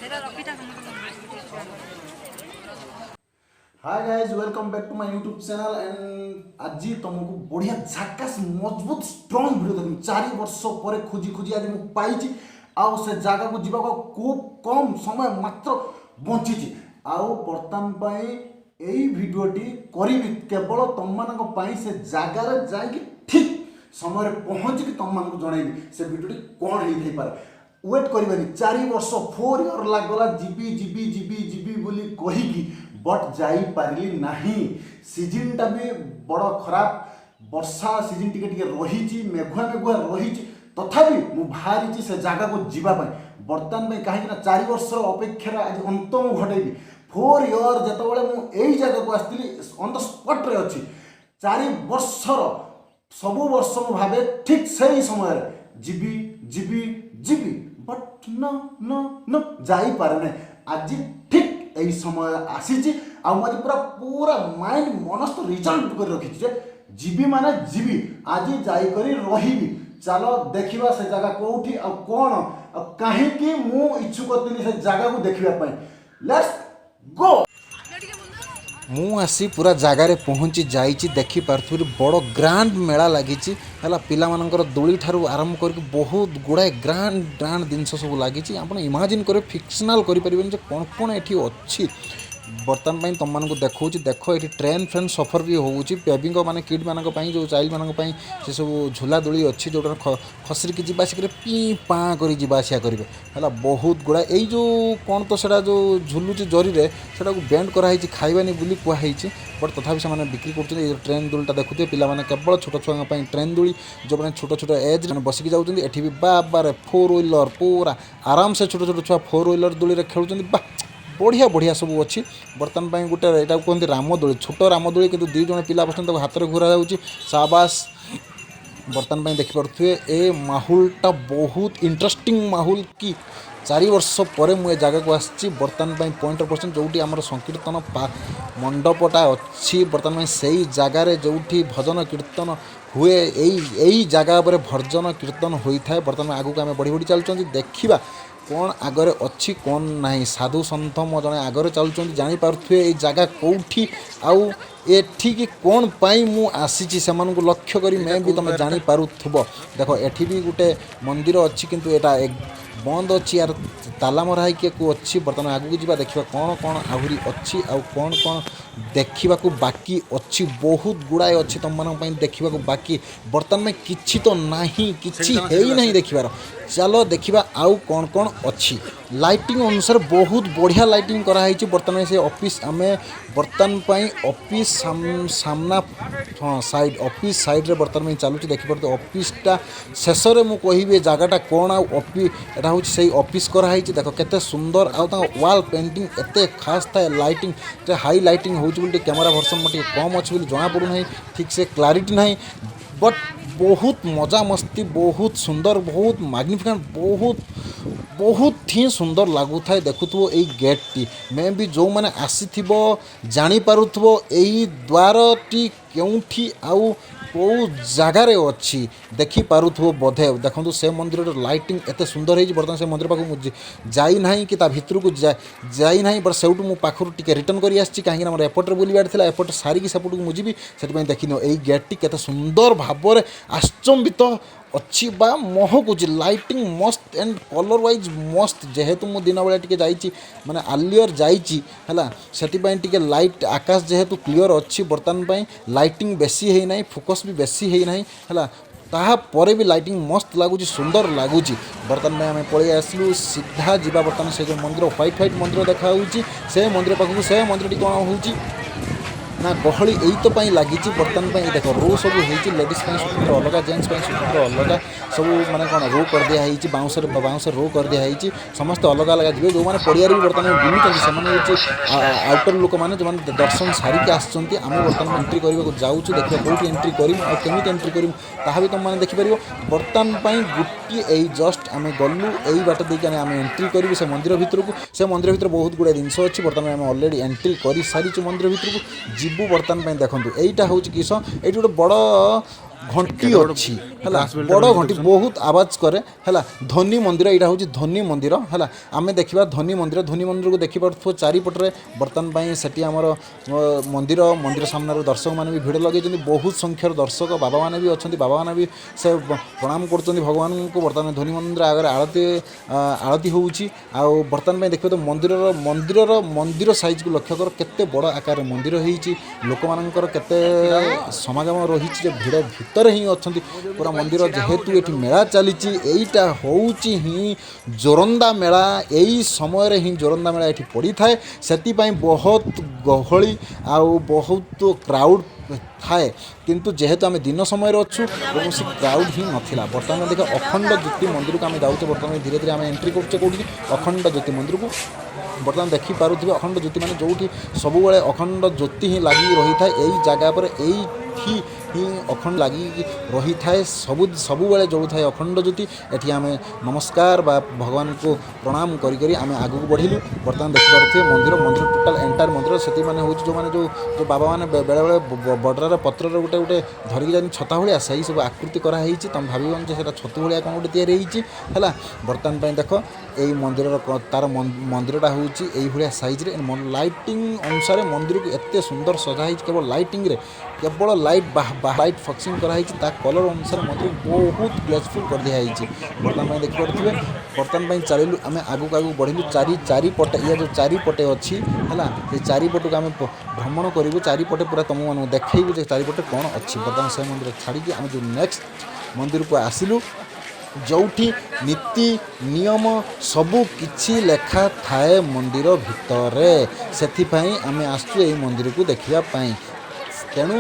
ସେଇଟା ରଖିଥା ସମସ୍ତଙ୍କୁ। Hi guys, welcome back to my YouTube channel and ଆଜି ତୁମକୁ ବଢ଼ିଆ ଝାକାସ ମଜବୁତ ଷ୍ଟ୍ରଙ୍ଗ ଭିଡ଼ିଓ ଦେବି। 4 ବର୍ଷ ପରେ ଖୋଜି ଖୋଜି ଆଜି ମୁଁ ପାଇଛି ଆଉ ସେ ଜାଗାକୁ ଯିବାକୁ ଆଉ ଖୁବ୍ କମ୍ ସମୟ ମାତ୍ର ବଞ୍ଚିଛି। ଆଉ ବର୍ତ୍ତମାନ ପାଇଁ ଏଇ ଭିଡ଼ିଓଟି କରିବି କେବଳ ତମମାନଙ୍କ ପାଇଁ। ସେ ଜାଗାରେ ଯାଇକି ଠିକ୍ ସମୟରେ ପହଞ୍ଚିକି ତମମାନଙ୍କୁ ଜଣେଇବି ସେ ଭିଡ଼ିଓଟି କ'ଣ ହେଇଥାଇପାରେ। ୱେଟ୍ କରିବେନି। 4 ବର୍ଷ, 4 ଇୟର୍ ଲାଗିଗଲା ଯିବି ଯିବି ଯିବି ଯିବି ବୋଲି କହିକି, ବଟ୍ ଯାଇପାରିଲି ନାହିଁ। ସିଜିନ୍ଟା ବି ବଡ଼ ଖରାପ, ବର୍ଷା ସିଜିନ୍ ଟିକେ ଟିକେ ରହିଛି, ମେଘୁଆ ମେଘୁଆ ରହିଛି। ତଥାପି ମୁଁ ବାହାରିଛି ସେ ଜାଗାକୁ ଯିବା ପାଇଁ ବର୍ତ୍ତମାନ ପାଇଁ, କାହିଁକି ନା 4 ବର୍ଷର ଅପେକ୍ଷାର ଆଜି ଅନ୍ତ ମୁଁ ଘଟେଇବି। 4 ଇୟର୍ ଯେତେବେଳେ ମୁଁ ଏଇ ଜାଗାକୁ ଆସିଥିଲି, ଅନ୍ the ସ୍ପଟ୍ରେ ଅଛି। 4 ବର୍ଷର ସବୁ ବର୍ଷ ମୁଁ ଭାବେ ଠିକ୍ ସେଇ ସମୟରେ ଯିବି ଯିବି ଯିବି, ବଟ୍ ନ ନ ନ ଯାଇପାରେ ନାହିଁ। ଆଜି ଠିକ୍ ଏଇ ସମୟ ଆସିଛି ଆଉ ମୁଁ ଆଜି ପୁରା ପୁରା ମାଇଣ୍ଡ ମନସ୍ଥ ରିଜଲ୍ଭ କରି ରଖିଛି ଯେ ଯିବି ମାନେ ଯିବି, ଆଜି ଯାଇକରି ରହିବି। ଚାଲ ଦେଖିବା ସେ ଜାଗା କେଉଁଠି ଆଉ କ'ଣ ଆଉ କାହିଁକି ମୁଁ ଇଚ୍ଛୁକ ଥିଲି ସେ ଜାଗାକୁ ଦେଖିବା ପାଇଁ। Let's go. ମୁଁ ଆସି ପୁରା ଜାଗାରେ ପହଞ୍ଚି ଯାଇଛି। ଦେଖିପାରୁଥିବି, ବଡ଼ ଗ୍ରାଣ୍ଡ ମେଳା ଲାଗିଛି ହେଲା। ପିଲାମାନଙ୍କର ଦୋଳି ଠାରୁ ଆରମ୍ଭ କରିକି ବହୁତ ଗୁଡ଼ାଏ ଗ୍ରାଣ୍ଡ ଗ୍ରାଣ୍ଡ ଜିନିଷ ସବୁ ଲାଗିଛି। ଆପଣ ଇମାଜିନ୍ କରିବେ, ଫିକ୍ସନାଲ୍ କରିପାରିବେନି ଯେ କ'ଣ କ'ଣ ଏଠି ଅଛି। ବର୍ତ୍ତମାନ ପାଇଁ ତୁମମାନଙ୍କୁ ଦେଖାଉଛି, ଦେଖ। ଏଠି ଟ୍ରେନ୍ ଫ୍ରେନ୍ ସଫର ବି ହେଉଛି। ବେବିଙ୍କ ମାନେ କିଡ଼୍ ମାନଙ୍କ ପାଇଁ, ଯେଉଁ ଚାଇଲ୍ଡ ମାନଙ୍କ ପାଇଁ ସେସବୁ ଝୁଲା ଦୋଳି ଅଛି, ଯେଉଁଟା ଖସରିକି ଯିବା ଆସିବା କରିବେ, ପିଁ ପାଁ କରି ଯିବା ଆସିବା କରିବେ ହେଲା। ବହୁତ ଗୁଡ଼ାଏ ଏଇ ଯେଉଁ କ'ଣ ତ ସେଇଟା ଯେଉଁ ଝୁଲୁଛି ଜରିରେ, ସେଟାକୁ ବ୍ୟାଣ୍ଡ କରାହେଇଛି, ଖାଇବାନି ବୋଲି କୁହାହେଇଛି, ବଟ୍ ତଥାପି ସେମାନେ ବିକ୍ରି କରୁଛନ୍ତି। ଏଇ ଟ୍ରେନ୍ ଦୋଳିଟା ଦେଖୁଥିବେ ପିଲାମାନେ, କେବଳ ଛୋଟ ଛୁଆଙ୍କ ପାଇଁ ଟ୍ରେନ୍ ଦୋଳି, ଯେଉଁମାନେ ଛୋଟ ଛୋଟ ଏଜ୍ ମାନେ ବସିକି ଯାଉଛନ୍ତି। ଏଠି ବି ବାବାରେ, ଫୋର୍ ହ୍ୱିଲର୍, ପୁରା ଆରାମସେ ଛୋଟ ଛୋଟ ଛୁଆ ଫୋର୍ ହ୍ୱିଲର୍ ଦୋଳିରେ ଖେଳୁଛନ୍ତି। ବା, ବଢ଼ିଆ ବଢ଼ିଆ ସବୁ ଅଛି। ବର୍ତ୍ତମାନ ପାଇଁ ଗୋଟେ ଏଇଟାକୁ କୁହନ୍ତି ରାମଦୋଳି, ଛୋଟ ରାମଦୋଳି, କିନ୍ତୁ ଦୁଇ ଜଣ ପିଲା ବସୁଛନ୍ତି, ତାକୁ ହାତରେ ଘୁରା ଯାଉଛି। ସାବାସ। ବର୍ତ୍ତମାନ ପାଇଁ ଦେଖିପାରୁଥିବେ, ଏ ମାହୋଲଟା ବହୁତ ଇଣ୍ଟରେଷ୍ଟିଂ ମାହୋଲ କି 4 ବର୍ଷ ପରେ ମୁଁ ଏ ଜାଗାକୁ ଆସିଛି। ବର୍ତ୍ତମାନ ପାଇଁ ପଏଣ୍ଟ ପରସେଣ୍ଟ ଯେଉଁଠି ଆମର ସଂକୀର୍ତ୍ତନ ମଣ୍ଡପଟା ଅଛି, ବର୍ତ୍ତମାନ ପାଇଁ ସେଇ ଜାଗାରେ ଯେଉଁଠି ଭଜନ କୀର୍ତ୍ତନ ହୁଏ, ଏଇ ଏଇ ଜାଗା ଉପରେ ଭଜନ କୀର୍ତ୍ତନ ହୋଇଥାଏ। ବର୍ତ୍ତମାନ ଆଗକୁ ଆମେ ବଢ଼ି ବଢ଼ି ଚାଲୁଛନ୍ତି, ଦେଖିବା କ'ଣ ଆଗରେ ଅଛି କ'ଣ ନାହିଁ। ସାଧୁ ସନ୍ଥ ମୋ ଜଣେ ଆଗରେ ଚାଲୁଛନ୍ତି। ଜାଣିପାରୁଥିବେ ଏଇ ଜାଗା କେଉଁଠି ଆଉ ଏଠିକି କ'ଣ ପାଇଁ ମୁଁ ଆସିଛି। ସେମାନଙ୍କୁ ଲକ୍ଷ୍ୟ କରି ମେ ବି ତୁମେ ଜାଣିପାରୁଥିବ। ଦେଖ, ଏଠି ବି ଗୋଟେ ମନ୍ଦିର ଅଛି, କିନ୍ତୁ ଏଇଟା ବନ୍ଦ ଅଛି, ୟାର ତାଲା ମରା ହେଇକି ୟାକୁ ଅଛି। ବର୍ତ୍ତମାନ ଆଗକୁ ଯିବା, ଦେଖିବା କ'ଣ କ'ଣ ଆହୁରି ଅଛି ଆଉ କ'ଣ କ'ଣ ଦେଖିବାକୁ ବାକି ଅଛି। ବହୁତ ଗୁଡ଼ାଏ ଅଛି ତୁମମାନଙ୍କ ପାଇଁ ଦେଖିବାକୁ ବାକି। ବର୍ତ୍ତମାନ ପାଇଁ କିଛି ତ ନାହିଁ, କିଛି ହେଇନାହିଁ ଦେଖିବାର। ଚାଲ ଦେଖିବା ଆଉ କ'ଣ କ'ଣ ଅଛି। ଲାଇଟିଂ ଅନୁସାରେ ବହୁତ ବଢ଼ିଆ ଲାଇଟିଂ କରାହେଇଛି। ବର୍ତ୍ତମାନ ସେ ଅଫିସ୍, ଆମେ ବର୍ତ୍ତମାନ ପାଇଁ ଅଫିସ୍ ସାମ୍ନା, ହଁ, ସାଇଡ଼୍, ଅଫିସ୍ ସାଇଡ଼୍ରେ ବର୍ତ୍ତମାନ ପାଇଁ ଚାଲୁଛି। ଦେଖିପାରୁଥିବେ ଅଫିସଟା। ଶେଷରେ ମୁଁ କହିବି ଏ ଜାଗାଟା କ'ଣ ଆଉ ଏଇଟା ହେଉଛି ସେଇ ଅଫିସ୍ କରାହେଇଛି। ଦେଖ କେତେ ସୁନ୍ଦର, ଆଉ ତାଙ୍କ ୱାଲ୍ ପେଣ୍ଟିଂ ଏତେ ଖାସ୍ ଥାଏ। ଲାଇଟିଂ ଟିକେ ହାଇ ଲାଇଟିଂ ହେଉଛି ବୋଲି ଟିକେ କ୍ୟାମେରା ଭର୍ସନ୍ ମୋର ଟିକେ କମ୍ ଅଛି ବୋଲି ଜଣାପଡ଼ୁନାହିଁ, ଠିକ୍ ସେ କ୍ଲାରିଟି ନାହିଁ, ବଟ୍ ବହୁତ ମଜାମସ୍ତି, ବହୁତ ସୁନ୍ଦର, ବହୁତ ମାଗ୍ନିଫିକାଣ୍ଟ, ବହୁତ ବହୁତ ହିଁ ସୁନ୍ଦର ଲାଗୁଥାଏ। ଦେଖୁଥିବ ଏଇ ଗେଟ୍ଟି, ମେ ବି ଯେଉଁମାନେ ଆସିଥିବ ଜାଣିପାରୁଥିବ ଏଇ ଦ୍ୱାରଟି କେଉଁଠି ଆଉ କେଉଁ ଜାଗାରେ ଅଛି, ଦେଖିପାରୁଥିବ ବୋଧେ। ଦେଖନ୍ତୁ, ସେ ମନ୍ଦିରର ଲାଇଟିଂ ଏତେ ସୁନ୍ଦର ହେଇଛି। ବର୍ତ୍ତମାନ ସେ ମନ୍ଦିର ପାଖକୁ ମୁଁ ଯାଇନାହିଁ କି ତା ଭିତରକୁ ଯାଇନାହିଁ, ବଟ୍ ସେଇଠୁ ମୁଁ ପାଖରୁ ଟିକେ ରିଟର୍ନ କରି ଆସିଛି, କାହିଁକିନା ମୋର ଏପଟରେ ବୁଲିବାର ଥିଲା। ଏପଟେ ସାରିକି ସେପଟକୁ ମୁଁ ଯିବି, ସେଥିପାଇଁ ଦେଖିନିଅ ଏଇ ଗେଟ୍ଟି କେତେ ସୁନ୍ଦର ଭାବରେ ଆଶ୍ଚମ୍ବିତ ଅଛି ବା ମହକୁଛି। ଲାଇଟିଂ ମସ୍ତ ଆଣ୍ଡ କଲର୍ ୱାଇଜ୍ ମସ୍ତ। ଯେହେତୁ ମୁଁ ଦିନବେଳା ଟିକେ ଯାଇଛି, ମାନେ ଆର୍ଲିଅର୍ ଯାଇଛି ହେଲା, ସେଥିପାଇଁ ଟିକେ ଲାଇଟ୍, ଆକାଶ ଯେହେତୁ କ୍ଲିଅର୍ ଅଛି, ବର୍ତ୍ତମାନ ପାଇଁ ଲାଇଟିଂ ବେଶୀ ହେଇନାହିଁ, ଫୋକସ୍ ବି ବେଶୀ ହେଇନାହିଁ ହେଲା। ତାହାପରେ ବି ଲାଇଟିଂ ମସ୍ତ ଲାଗୁଛି, ସୁନ୍ଦର ଲାଗୁଛି। ବର୍ତ୍ତମାନ ପାଇଁ ଆମେ ପଳେଇ ଆସିଲୁ, ସିଧା ଯିବା ବର୍ତ୍ତମାନ ସେ ଯେଉଁ ମନ୍ଦିର, ହ୍ୱାଇଟ୍ ହ୍ୱାଇଟ୍ ମନ୍ଦିର ଦେଖାହେଉଛି, ସେ ମନ୍ଦିର ପାଖକୁ। ସେ ମନ୍ଦିରଟି କ'ଣ ହେଉଛି ନା ଗହଳି ଏଇତ ପାଇଁ ଲାଗିଛି। ବର୍ତ୍ତମାନ ପାଇଁ ଦେଖ, ରୋ ସବୁ ହେଇଛି, ଲେଡ଼ିଜ୍ ପାଇଁ ସ୍ୱତନ୍ତ୍ର ଅଲଗା, ଜେଣ୍ଟସ୍ ପାଇଁ ସ୍ୱତନ୍ତ୍ର ଅଲଗା, ସବୁ ମାନେ କ'ଣ ରୋ କରିଦିଆ ହେଇଛି, ବାଉଁଶରେ ବାଉଁଶରେ ରୋ କରିଦିଆ ହେଇଛି। ସମସ୍ତେ ଅଲଗା ଅଲଗା ଯିବେ। ଯେଉଁମାନେ ପଡ଼ିଆରେ ବି ବର୍ତ୍ତମାନ ବୁଲୁଛନ୍ତି, ସେମାନେ ହେଉଛି ଆଉଟର ଲୋକମାନେ, ଯେଉଁମାନେ ଦର୍ଶନ ସାରିକି ଆସିଛନ୍ତି। ଆମେ ବର୍ତ୍ତମାନ ଏଣ୍ଟ୍ରି କରିବାକୁ ଯାଉଛୁ। ଦେଖିବା କେଉଁଠି ଏଣ୍ଟ୍ରି କରିବୁ ଆଉ କେମିତି ଏଣ୍ଟ୍ରି କରିବୁ, ତାହା ବି ତୁମମାନେ ଦେଖିପାରିବ। ବର୍ତ୍ତମାନ ପାଇଁ ଗୋଟିଏ ଏଇ ଜଷ୍ଟ ଆମେ ଗଲୁ, ଏଇ ବାଟ ଦେଇକି ଆମେ ଏଣ୍ଟ୍ରି କରିବୁ ସେ ମନ୍ଦିର ଭିତରକୁ। ସେ ମନ୍ଦିର ଭିତରେ ବହୁତ ଗୁଡ଼ାଏ ଜିନିଷ ଅଛି। ବର୍ତ୍ତମାନ ଆମେ ଅଲରେଡ଼ି ଏଣ୍ଟ୍ରି କରିସାରିଛୁ, ମନ୍ଦିର ଭିତରକୁ ଯିବୁ ବର୍ତ୍ତମାନ ପାଇଁ। ଦେଖନ୍ତୁ, ଏଇଟା ହେଉଛି କିସ, ଏଇଠି ଗୋଟେ ବଡ଼ ଘଣ୍ଟି ଅଛି ହେଲା, ବଡ଼ ଘଣ୍ଟି ବହୁତ ଆବାଜ କରେ ହେଲା। ଧନୀ ମନ୍ଦିର, ଏଇଟା ହେଉଛି ଧନୀ ମନ୍ଦିର ହେଲା। ଆମେ ଦେଖିବା ଧନୀ ମନ୍ଦିର। ଧନୀ ମନ୍ଦିରକୁ ଦେଖିପାରୁଥିବ ଚାରିପଟରେ ବର୍ତ୍ତମାନ ପାଇଁ ସେଠି ଆମର ମନ୍ଦିର, ମନ୍ଦିର ସାମ୍ନାରେ ଦର୍ଶକମାନେ ବି ଭିଡ଼ ଲଗେଇଛନ୍ତି। ବହୁତ ସଂଖ୍ୟାର ଦର୍ଶକ ବାବାମାନେ ବି ଅଛନ୍ତି। ବାବାମାନେ ବି ସେ ପ୍ରଣାମ କରୁଛନ୍ତି ଭଗବାନଙ୍କୁ। ବର୍ତ୍ତମାନ ଧନୀ ମନ୍ଦିର ଆଗରେ ଆଳତି ହେଉଛି। ଆଉ ବର୍ତ୍ତମାନ ପାଇଁ ଦେଖିବ ତ ମନ୍ଦିରର ମନ୍ଦିର ସାଇଜ୍କୁ ଲକ୍ଷ୍ୟ କର, କେତେ ବଡ଼ ଆକାରରେ ମନ୍ଦିର ହେଇଛି। ଲୋକମାନଙ୍କର କେତେ ସମାଗମ ରହିଛି ଯେ ଭିଡ଼ ଭିତରେ ହିଁ ଅଛନ୍ତି ପୁରା ମନ୍ଦିର। ଯେହେତୁ ଏଠି ମେଳା ଚାଲିଛି, ଏଇଟା ହେଉଛି ହିଁ ଜୋରନ୍ଦା ମେଳା। ଏଇ ସମୟରେ ହିଁ ଜୋରନ୍ଦା ମେଳା ଏଠି ପଡ଼ିଥାଏ। ସେଥିପାଇଁ ବହୁତ ଗହଳି ଆଉ ବହୁତ କ୍ରାଉଡ଼ ଥାଏ। କିନ୍ତୁ ଯେହେତୁ ଆମେ ଦିନ ସମୟରେ ଅଛୁ, କୌଣସି କ୍ରାଉଡ଼ ହିଁ ନଥିଲା। ବର୍ତ୍ତମାନ ଦେଖ, ଅଖଣ୍ଡ ଜ୍ୟୋତି ମନ୍ଦିରକୁ ଆମେ ଯାଉଛେ। ବର୍ତ୍ତମାନ ଧୀରେ ଧୀରେ ଆମେ ଏଣ୍ଟ୍ରି କରୁଛେ କେଉଁଠିକି? ଅଖଣ୍ଡ ଜ୍ୟୋତି ମନ୍ଦିରକୁ। ବର୍ତ୍ତମାନ ଦେଖିପାରୁଥିବେ, ଅଖଣ୍ଡ ଜ୍ୟୋତି ମାନେ ଯେଉଁଠି ସବୁବେଳେ ଅଖଣ୍ଡ ଜ୍ୟୋତି ହିଁ ଲାଗିକି ରହିଥାଏ। ଏଇ ଜାଗା ଉପରେ, ଏଇଠି ହିଁ ଅଖଣ୍ଡ ଲାଗିକି ରହିଥାଏ, ସବୁବେଳେ ଜଳୁଥାଏ ଅଖଣ୍ଡ ଜ୍ୟୋତି। ଏଠି ଆମେ ନମସ୍କାର ବା ଭଗବାନଙ୍କୁ ପ୍ରଣାମ କରି କରି ଆମେ ଆଗକୁ ବଢ଼ିଲୁ। ବର୍ତ୍ତମାନ ଦେଖିପାରୁଥିବେ ମନ୍ଦିର, ମନ୍ଦିର ଟୋଟାଲ୍ ଏଣ୍ଟାୟାର ମନ୍ଦିର। ସେଠି ମାନେ ହେଉଛି ଯେଉଁମାନେ ଯେଉଁ ଯେଉଁ ବାବାମାନେ ବେଳେବେଳେ ବଡ଼ର ପତ୍ରର ଗୋଟେ ଗୋଟେ ଧରିକି ଯାଆନ୍ତି ଛତା ଭଳିଆ, ସେଇ ସବୁ ଆକୃତି କରାହେଇଛି। ତମେ ଭାବିବନି ଯେ ସେଇଟା ଛତୁ ଭଳିଆ କ'ଣ ଗୋଟେ ତିଆରି ହେଇଛି ହେଲା। ବର୍ତ୍ତମାନ ପାଇଁ ଦେଖ, ଏଇ ମନ୍ଦିରର ତାର ମନ୍ଦିରଟା ହେଉଛି ଏଇଭଳିଆ ସାଇଜ୍ରେ। ଲାଇଟିଂ ଅନୁସାରେ ମନ୍ଦିରକୁ ଏତେ ସୁନ୍ଦର ସଜା ହେଇଛି। କେବଳ ଲାଇଟିଂରେ, କେବଳ ଲାଇଟ୍ ଲାଇଟ୍ ଫକ୍ସିଂ କରାହେଇଛି। ତା କଲର୍ ଅନୁସାରେ ମନ୍ଦିରକୁ ବହୁତ ଗ୍ଲେଜଫୁଲ୍ କରିଦିଆହେଇଛି। ବର୍ତ୍ତମାନ ପାଇଁ ଦେଖିପାରୁଥିବେ। ବର୍ତ୍ତମାନ ପାଇଁ ଚାଲିଲୁ ଆମେ ଆଗକୁ, ଆଗକୁ ବଢ଼ିଲୁ। ଚାରିପଟେ ଇଏ ଯେଉଁ ଚାରିପଟେ ଅଛି ହେଲା, ସେ ଚାରିପଟକୁ ଆମେ ଭ୍ରମଣ କରିବୁ। ଚାରିପଟେ ପୁରା ତୁମମାନଙ୍କୁ ଦେଖେଇବୁ ଯେ ଚାରିପଟେ କ'ଣ ଅଛି। ବର୍ତ୍ତମାନ ସେ ମନ୍ଦିର ଛାଡ଼ିକି ଆମେ ଯେଉଁ ନେକ୍ସଟ ମନ୍ଦିରକୁ ଆସିଲୁ, ଯେଉଁଠି ନୀତି ନିୟମ ସବୁ କିଛି ଲେଖା ଥାଏ ମନ୍ଦିର ଭିତରେ। ସେଥିପାଇଁ ଆମେ ଆସିଛୁ ଏଇ ମନ୍ଦିରକୁ ଦେଖିବା ପାଇଁ। ତେଣୁ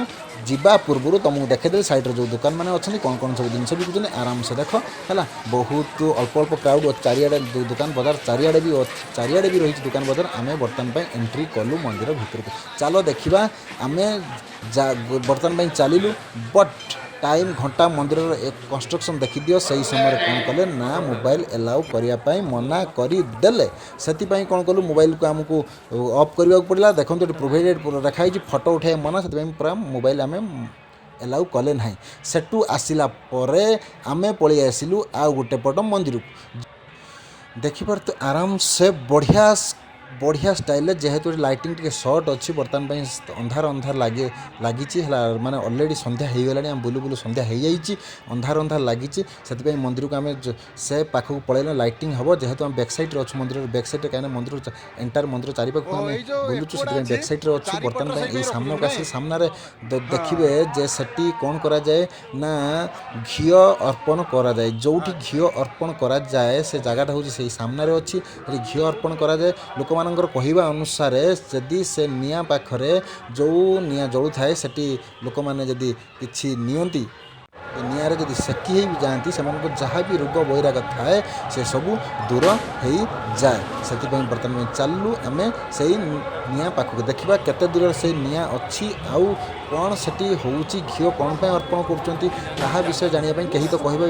ଯିବା ପୂର୍ବରୁ ତୁମକୁ ଦେଖେଇଦେଲି ସାଇଡ଼୍ରେ ଯେଉଁ ଦୋକାନମାନେ ଅଛନ୍ତି, କ'ଣ କ'ଣ ସବୁ ଜିନିଷ ବିକୁଛନ୍ତି। ଆରାମସେ ଦେଖ ହେଲା। ବହୁତ ଅଳ୍ପ ଅଳ୍ପ କ୍ରାଉଡ଼ ଚାରିଆଡ଼େ, ଦୋକାନ ବଜାର ଚାରିଆଡ଼େ ବି ଅଛି, ଚାରିଆଡ଼େ ବି ରହିଛି ଦୋକାନ ବଜାର। ଆମେ ବର୍ତ୍ତମାନ ପାଇଁ ଏଣ୍ଟ୍ରି କଲୁ ମନ୍ଦିର ଭିତରକୁ। ଚାଲ ଦେଖିବା। ଆମେ ଯା ବର୍ତ୍ତମାନ ପାଇଁ ଚାଲିଲୁ, ବଟ୍ ଟାଇମ୍ ଘଣ୍ଟା ମନ୍ଦିରର କନଷ୍ଟ୍ରକ୍ସନ୍ ଦେଖିଦିଅ। ସେଇ ସମୟରେ କ'ଣ କଲେ ନା ମୋବାଇଲ ଏଲାଉ କରିବା ପାଇଁ ମନା କରିଦେଲେ। ସେଥିପାଇଁ କ'ଣ କଲୁ, ମୋବାଇଲକୁ ଆମକୁ ଅଫ୍ କରିବାକୁ ପଡ଼ିଲା। ଦେଖନ୍ତୁ, ଏଠି ପ୍ରୋଭାଇଡ଼େଡ଼ ଲେଖା ହେଇଛି, ଫଟୋ ଉଠାଇବା ମନା। ସେଥିପାଇଁ ପୁରା ମୋବାଇଲ ଆମେ ଏଲାଉ କଲେ ନାହିଁ। ସେଠୁ ଆସିଲା ପରେ ଆମେ ପଳେଇ ଆସିଲୁ ଆଉ ଗୋଟେ ପଟ ମନ୍ଦିରକୁ। ଦେଖିପାରୁଥିବେ ଆରାମସେ ବଢ଼ିଆ ବଢ଼ିଆ ଷ୍ଟାଇଲରେ। ଯେହେତୁ ଏଠି ଲାଇଟିଂ ଟିକେ ସର୍ଟ ଅଛି, ବର୍ତ୍ତମାନ ପାଇଁ ଅନ୍ଧାର ଅନ୍ଧାର ଲାଗିଛି ହେଲା। ମାନେ ଅଲରେଡ଼ି ସନ୍ଧ୍ୟା ହେଇଗଲାଣି। ଆମେ ବୁଲୁ ବୁଲୁ ସନ୍ଧ୍ୟା ହେଇଯାଇଛି, ଅନ୍ଧାର ଅନ୍ଧାର ଲାଗିଛି। ସେଥିପାଇଁ ମନ୍ଦିରକୁ ଆମେ ସେ ପାଖକୁ ପଳେଇଲେ ଲାଇଟିଂ ହେବ। ଯେହେତୁ ଆମେ ବ୍ୟାକ୍ ସାଇଡ଼୍ରେ ଅଛୁ, ମନ୍ଦିରର ବ୍ୟାକ୍ ସାଇଡ଼୍ରେ, କାହିଁକିନା ମନ୍ଦିର ଏଣ୍ଟାୟାର ମନ୍ଦିର ଚାରିପାଖକୁ ଆମେ ବୁଲୁଛୁ, ସେଥିପାଇଁ ବ୍ୟାକ୍ ସାଇଡ଼୍ରେ ଅଛୁ। ବର୍ତ୍ତମାନ ପାଇଁ ଏଇ ସାମ୍ନାକୁ ଆସି ସାମ୍ନାରେ ଦେଖିବେ ଯେ ସେଠି କ'ଣ କରାଯାଏ ନା ଘିଅ ଅର୍ପଣ କରାଯାଏ। ଯେଉଁଠି ଘିଅ ଅର୍ପଣ କରାଯାଏ, ସେ ଜାଗାଟା ହେଉଛି ସେଇ ସାମ୍ନାରେ ଅଛି। ସେଠି ଘିଅ ଅର୍ପଣ କରାଯାଏ। ଲୋକମାନଙ୍କର କହିବା ଅନୁସାରେ, ଯଦି ସେ ନିଆଁ ପାଖରେ ଯେଉଁ ନିଆଁ ଜଳୁଥାଏ, ସେଠି ଲୋକମାନେ ଯଦି କିଛି ନିଅନ୍ତି, ନିଆଁରେ ଯଦି ସେକି ହେଇ ବି ଯାଆନ୍ତି, ସେମାନଙ୍କୁ ଯାହା ବି ରୋଗ ବୈରାଗ ଥାଏ, ସେସବୁ ଦୂର ହେଇଯାଏ। ସେଥିପାଇଁ ବର୍ତ୍ତମାନ ପାଇଁ ଚାଲିଲୁ ଆମେ ସେଇ ନିଆଁ ପାଖକୁ। ଦେଖିବା କେତେ ଦୂରରେ ସେଇ ନିଆଁ ଅଛି ଆଉ କ'ଣ ସେଠି ହେଉଛି, ଘିଅ କ'ଣ ପାଇଁ ଅର୍ପଣ କରୁଛନ୍ତି, ତାହା ବିଷୟ ଜାଣିବା ପାଇଁ କେହି ତ କହିବା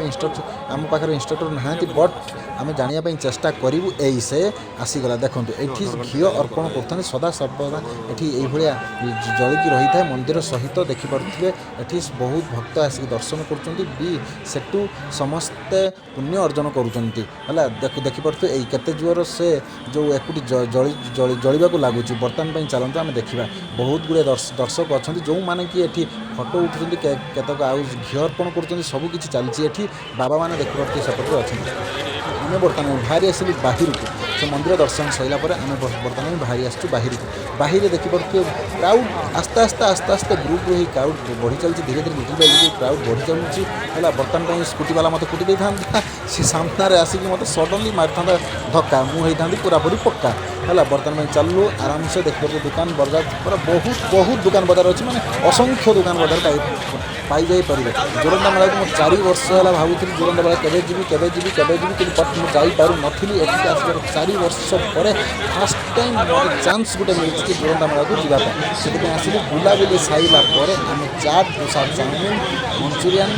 ଆମ ପାଖରେ ଇନଷ୍ଟ୍ରକ୍ଟର ନାହାନ୍ତି, ବଟ୍ ଆମେ ଜାଣିବା ପାଇଁ ଚେଷ୍ଟା କରିବୁ। ଏଇ ସେ ଆସିଗଲା, ଦେଖନ୍ତୁ। ଏଠି ଘିଅ ଅର୍ପଣ କରୁଥାନ୍ତି। ସଦା ସର୍ବଦା ଏଠି ଏଇଭଳିଆ ଜଳିକି ରହିଥାଏ ମନ୍ଦିର ସହିତ। ଦେଖିପାରୁଥିବେ, ଏଠି ବହୁତ ଭକ୍ତ ଆସିକି ଦର୍ଶନ କରୁଛନ୍ତି ବି, ସେଠୁ ସମସ୍ତେ ପୁଣ୍ୟ ଅର୍ଜନ କରୁଛନ୍ତି ହେଲା। ଦେଖିପାରୁଥିବେ, ଏଇ କେତେ ଜୋର ସେ ଯେଉଁ ଏକୁଟି ଜଳି ଜଳି ଜଳିବାକୁ ଲାଗୁଛି। ବର୍ତ୍ତମାନ ପାଇଁ ଚାଲନ୍ତୁ ଆମେ ଦେଖିବା। ବହୁତ ଗୁଡ଼ିଏ ଦର୍ଶକ ଅଛନ୍ତି, ଯେଉଁମାନେ କି ଏଠି ଫଟୋ ଉଠୁଛନ୍ତି, କେତେକ ଆଉ ଘିଅ ଅର୍ପଣ କରୁଛନ୍ତି। ସବୁ କିଛି ଚାଲିଛି ଏଠି। ବାବାମାନେ ଦେଖିପାରୁଥିବେ ସେପଟରେ ଅଛନ୍ତି। ଆମେ ବର୍ତ୍ତମାନ ବାହାରି ଆସିଲୁ ବାହିରକୁ। ସେ ମନ୍ଦିର ଦର୍ଶନ ସରିଲା ପରେ ଆମେ ବର୍ତ୍ତମାନ ବାହାରି ଆସିଛୁ ବାହିରକୁ। ବାହିରେ ଦେଖିପାରୁଥିବେ, କ୍ରାଉଡ଼ ଆସ୍ତେ ଆସ୍ତେ ଆସ୍ତେ ଆସ୍ତେ ଗ୍ରୁପ୍ ହେଇ କ୍ରାଉଡ଼ ବଢ଼ି ଚାଲିଛି। ଧୀରେ ଧୀରେ, ଲିଟିଲ୍ ବାଇ ଲିଟିଲ୍ କ୍ରାଉଡ଼ ବଢ଼ି ଚାଲୁଛି ହେଲା। ବର୍ତ୍ତମାନ ପାଇଁ ସ୍କୁଟି ବାଲା ମୋତେ କୁଟି ଦେଇଥାନ୍ତା। ସେ ସାମ୍ନାରେ ଆସିକି ମୋତେ ସଡ଼ନଲି ମାରିଥାନ୍ତା ଧକ୍କା, ମୁଁ ହେଇଥାନ୍ତି ପୁରାପୁରି ପକ୍କା ହେଲା। ବର୍ତ୍ତମାନ ପାଇଁ ଚାଲିଲୁ ଆରାମସେ। ଦେଖିପାରୁଛୁ, ଦୋକାନ ବଜାର ପୁରା ବହୁତ ବହୁତ ଦୋକାନ ବଜାର ଅଛି, ମାନେ ଅସଂଖ୍ୟ ଦୋକାନ ବଜାର ପାଇଯାଇପାରିବେ। ଜୋରନ୍ଦା ମେଳାକୁ ମୁଁ 4 ବର୍ଷ ହେଲା ଭାବୁଥିଲି, ଜୋରନ୍ଦା ମେଳା କେବେ ଯିବି, କେବେ ଯିବି, କେବେ ଯିବି, କିନ୍ତୁ ବଟ୍ ମୁଁ ଯାଇପାରୁନଥିଲି। ଏଠିକି ଆସିବାର 4 ବର୍ଷ ପରେ ଫାର୍ଷ୍ଟ ଟାଇମ୍ ମୋତେ ଚାନ୍ସ ଗୋଟେ ମିଳିଛି ଯେ ଜୋରନ୍ଦା ମେଳାକୁ ଯିବା ପାଇଁ। ସେଥିପାଇଁ ଆସିଲି। ବୁଲାବୁଲି ସାରିଲା ପରେ ଆମେ ଚାଟ୍, ଦୋସା, ଚାଉମିନ, ମଞ୍ଚୁରିଆନ୍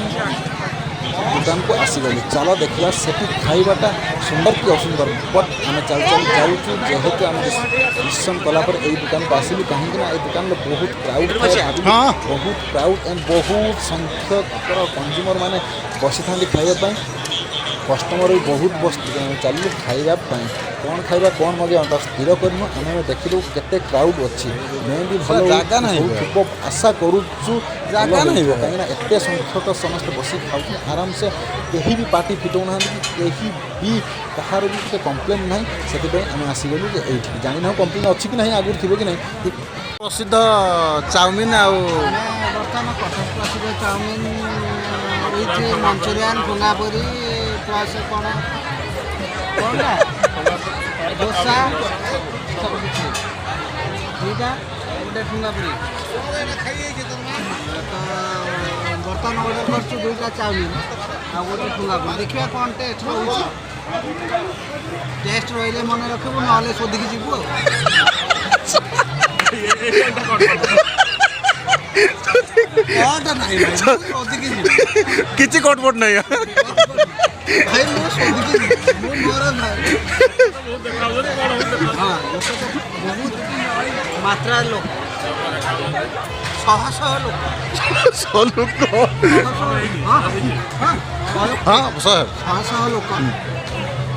ଦୋକାନକୁ ଆସିଗଲୁ। ଚାଲ ଦେଖିବା ସେଠି ଖାଇବାଟା ସୁନ୍ଦର କି ଅସୁନ୍ଦର। ବଟ୍ ଆମେ ଚାଲି ଚାଲି ଯାଉଛୁ, ଯେହେତୁ ଆମେ ଡିସିସନ୍ କଲା ପରେ ଏଇ ଦୋକାନକୁ ଆସିଲୁ, କାହିଁକି ନା ଏଇ ଦୋକାନରେ ବହୁତ କ୍ରାଉଡ଼ ଥାଏ ଭାବିଲୁ। ବହୁତ କ୍ରାଉଡ଼ ଆଣ୍ଡ ବହୁତ ସଂଖ୍ୟକର କନଜ୍ୟୁମର ମାନେ ବସିଥାନ୍ତି ଖାଇବା ପାଇଁ, କଷ୍ଟମର ବି ବହୁତ ବସି। ଚାଲିଲୁ ଖାଇବା ପାଇଁ। କ'ଣ ଖାଇବା, କ'ଣ ମଗେଇବା, ତା ସ୍ଥିର କରିନୁ ଆମେ। ଆମେ ଦେଖିଲୁ କେତେ କ୍ରାଉଡ଼ ଅଛି। ମେ ବି ଭଲ ଜାଗା ନାହିଁ। ହେଉଥିବ, ଆଶା କରୁଛୁ ଜାଗା ଭଲ ନାହିଁ। ହେଉଥିବ। କାହିଁକିନା ଏତେ ସଂଖ୍ୟକ ସମସ୍ତେ ବସିକି ଖାଉଛନ୍ତି ଆରାମସେ, କେହି ବି ପାଟି ଫିଟଉନାହାନ୍ତି କି କେହି ବି କାହାର ବି ଗୋଟେ କମ୍ପ୍ଲେନ୍ ନାହିଁ। ସେଥିପାଇଁ ଆମେ ଆସିଗଲୁ ଯେ ଏଇଠିକି। ଜାଣିନାହୁଁ କମ୍ପ୍ଲେନ୍ ଅଛି କି ନାହିଁ, ଆଗରୁ ଥିବ କି ନାହିଁ। ପ୍ରସିଦ୍ଧ ଚାଉମିନ ଆଉ ଆମେ ବର୍ତ୍ତମାନ କଟକ ପ୍ରସିଦ୍ଧ ଚାଉମିନ ୱିଥ୍ ମଞ୍ଚୁରିଆନ୍, ଠୁଙ୍ଗାପୁରୀ, ପ୍ଲସ୍ କ'ଣ କ'ଣ ଦୋସା, ସବୁ କିଛି। ଦୁଇଟା, ଗୋଟେ ଠୁଙ୍ଗାପୁରୀ। ତ ବର୍ତ୍ତମାନ ଅର୍ଡ଼ର କରିଛୁ ଦୁଇଟା ଚାଉମିନ ଆଉ ଗୋଟେ ଠୁଙ୍ଗାପୁରୀ। ଦେଖିବା କ'ଣ ଟେଷ୍ଟ ରହୁଛି। ଟେଷ୍ଟ ରହିଲେ ମନେ ରଖିବୁ, ନହେଲେ ଶୋଧିକି ଯିବୁ। ଆଉ କଣଟା ନାହିଁ ଭାଇ, ମୁଁ ଶୋଧିକି ଯିବି। କିଛି କଟପଟ ନାହିଁ। ଭାଇ, ମୁଁ ଶୋଧିକି ଯିବି, ମୁଁ ମୋର ନାହିଁ। ହଁ, ଲୋକ ତ ବହୁତ ମାତ୍ରାରେ ଲୋକ, ଶହ ଶହ ଲୋକ। ଲୋକ। ହଁ। ହଁ, ଶହେ। ଶହ ଶହ ଲୋକ।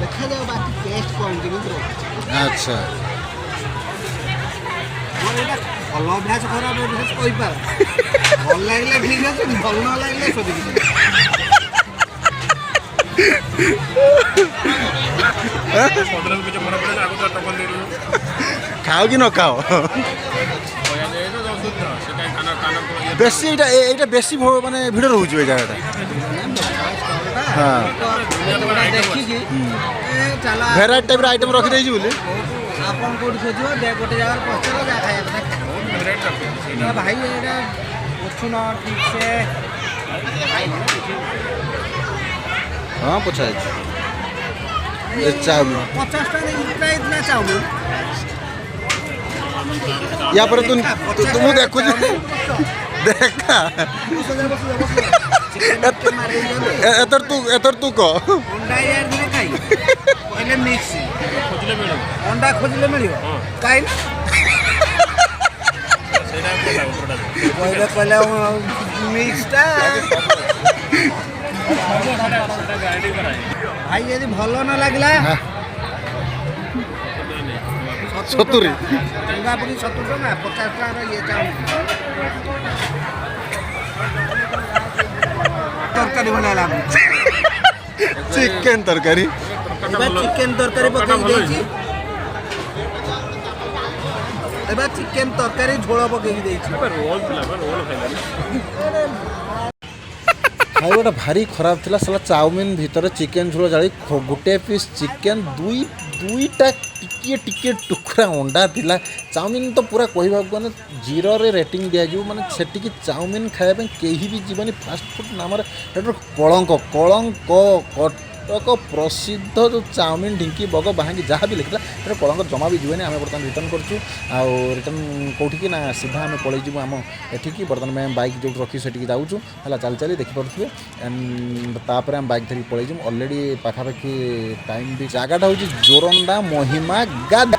ଦେଖାଯାଉ ବାକି ଟେଷ୍ଟ କ'ଣ କେମିତି ରହୁଛି। ମୋର ଏଇଟା ଭଲ ଅଭ୍ୟାସ, ଖରାପ ଅଭ୍ୟାସ କହିପାରେ। ଭଲ ଲାଗିଲେ ଠିକ୍ ଅଛି, ଭଲ ନ ଲାଗିଲେ ଶୋଧିକି ଯିବି। କିଛି ମନେ ପଡ଼େ ଆଗରୁ ଟୋକନ ଦେଇଦେବୁ। ଖାଅ କି ନ ଖାଅ। ସେ କାହିଁ କାନ କାନ ଇଏ। ବେଶୀ ଏଇଟା ବେଶୀ ମାନେ ଭିଡ଼ ରହୁଛି ଏ ଜାଗାଟା। ଦେଖିକି ଏ ଚାଲ। ଭେରାଇଟି ଟାଇପ୍ର ଆଇଟମ୍ ରଖିଦେଇଛି ବୋଲି। ଆପଣ କୋଉଠି ଖୋଜିବ? ଗୋଟେ ଜାଗାରେ ପଶିବ, ଯାହା ଖାଇବା କଥା ଖାଇବ। ଭେରାଇଟି ରଖିଛି। ନା ଭାଇ, ଏଇଟା ପୋଛୁନ ଠିକ୍ ସେ। ହଁ, ପୋଛା ହେଇଛି। ଏ ଚାଉମିନ 50 ଟଙ୍କା ଇतना ଇतना ଚାଉମିନ। ୟା ପରେ ତୁ ମୁଁ ଦେଖୁଛି, ଦେଖା। ଏଥର ତୁ କହ। ଅଣ୍ଡା ୟାର ଦିନ କାଇଁ କହିଲେ ମିକ୍ସ। ଖୋଜିଲେ ମିଳିବ। ଅଣ୍ଡା ଖୋଜିଲେ ମିଳିବ କାଇଁ ନା? ସେଇଟା ଉପରଟା ଉପରଟା। କହିଲେ ମିକ୍ସଟା। ସେଟା ଗ୍ୟାରେଣ୍ଟି କରାହେଇଛି। ଭାଇ, ଯଦି ଭଲ ନ ଲାଗିଲା 70। ଠୁଙ୍ଗାପୁରୀ 70 ଟଙ୍କା, 50 ଟଙ୍କାର ଇଏ ଚାଉମିନ ତରକାରୀ ଭଳିଆ ଲାଗୁଛି। ଚିକେନ ତରକାରୀ। ଏବେ ଚିକେନ ତରକାରୀ ପକେଇକି ଦେଇଛି। ଏବେ ଚିକେନ ତରକାରୀ ଝୋଳ ପକେଇକି ଦେଇଛି। ରୋଲ୍ ଥିଲା ବା, ରୋଲ୍ ଖାଇଲାନି। ଖାଇବାଟା ଭାରି ଖରାପ ଥିଲା। ସାଲା ଚାଉମିନ ଭିତରେ ଚିକେନ ଝୋଳ ଜାଳି, ଗୋଟେ ପିସ୍ ଚିକେନ, ଦୁଇଟା ଟିକିଏ ଟିକିଏ ଟୁକୁରା ଅଣ୍ଡା ଥିଲା। ଚାଉମିନ ତ ପୁରା କହିବାକୁ ଗଲେ ଜିରୋରେ ରେଟିଂ ଦିଆଯିବ। ମାନେ ସେଠିକି ଚାଉମିନ ଖାଇବା ପାଇଁ କେହି ବି ଯିବନି। ଫାଷ୍ଟଫୁଡ଼ ନାମରେ ସେଠାରୁ କଳଙ୍କ, କଳଙ୍କ। କଟକ ପ୍ରସିଦ୍ଧ ଯେଉଁ ଚାଉମିନ, ଢିଙ୍କି, ବଗ, ବାହାଙ୍ଗି ଯାହା ବି ଲେଖିଥିଲା, ସେଟା କଳଙ୍କ। ଜମା ବି ଯିବେନି। ଆମେ ବର୍ତ୍ତମାନ ରିଟର୍ନ କରୁଛୁ। ଆଉ ରିଟର୍ନ କେଉଁଠିକି ନା ସିଧା ଆମେ ପଳେଇଯିବୁ ଆମ ଏଠିକି। ବର୍ତ୍ତମାନ ଆମେ ବାଇକ୍ ଯେଉଁଠି ରଖିଛୁ ସେଠିକି ଯାଉଛୁ। ହେଲା, ଚାଲି ଚାଲି ଦେଖିପାରୁଥିବେ। ଆଣ୍ଡ ତାପରେ ଆମେ ବାଇକ୍ ଧରିକି ପଳେଇଯିବୁ। ଅଲରେଡ଼ି ପାଖାପାଖି ଟାଇମ୍ ବି। ଜାଗାଟା ହେଉଛି ଜୋରନ୍ଦା ମହିମା ଗାଦ।